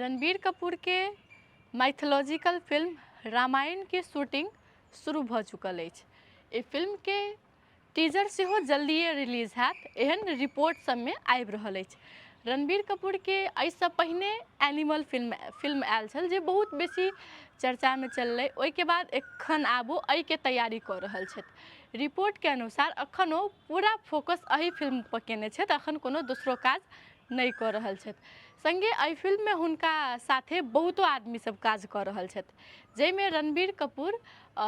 Ranbir कपूरके mythological film रामायणके shooting शुरू भऽ चुकल अछि। एहि फिल्मके टीजर सेहो जल्दिए रिलीज हैत, एहन रिपोर्ट सबमे आबि रहल अछि। रणबीर कपूरके एहिसँ पहिने एनिमल फिल्म आयल छल जे बहुत बेसी चर्चामे चललै। ओहिके बाद एखन आब ओ एहिके तैयारी कऽ रहल छथि। रिपोर्टके अनुसार एखन ओ पूरा फोकस एहि फिल्मपर कयने छथि, एखन कोनो दोसरो काज नहि कऽ रहल छथि। सङ्गे एहि फिल्ममे हुनका साथे बहुतो आदमी सब काज कऽ रहल छथि, जाहिमे रणबीर कपूर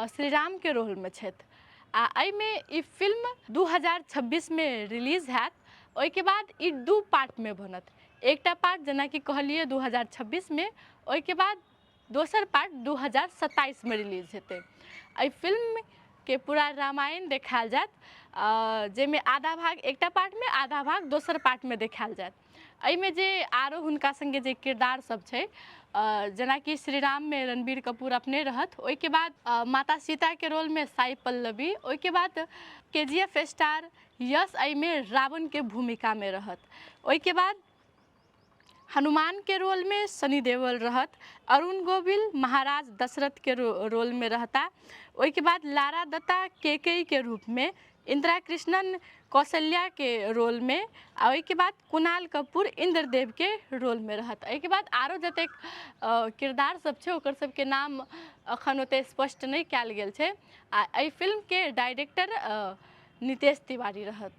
श्रीरामके रोलमे छथि आ एहिमे ई फिल्म 2026मे रिलीज हैत। ओहिके बाद ई दू पार्टमे बनत। एकटा पार्ट जेनाकि कहलियै 2026मे, ओहिके बाद दोसर पार्ट 2027मे रिलीज हेतै। एहि फिल्मके पूरा रामायण देखायल जायत, जाहिमे आधा भाग एकटा पार्टमे, आधा भाग दोसर पार्टमे देखायल जायत। एहिमे जे आरो हुनका सङ्गे जे किरदार सब छै, जेनाकि श्रीराममे रणबीर कपूर अपने रहत, ओहिके बाद माता सीताके रोलमे साई पल्लवी, ओहिके बाद के जी एफ स्टार यश एहिमे रावणके भूमिकामे रहत, ओहिके बाद हनुमानके रोलमे सनी देओल रहत, अरुण गोविल महाराज दशरथके रोलमे रहता, ओहिके बाद लारा दत्ता कैकेयीके रूपमे, इंदिरा कृष्णन कौशल्याके रोलमे आ ओहिके बाद कुणाल कपूर इन्द्रदेवके रोलमे रहत। एहिके बाद आरो जतेक किरदार सब छै ओकर सबके नाम एखन ओतेक स्पष्ट नहि कयल गेल छै आ एहि फिल्मके डायरेक्टर नितेश तिवारी रहत।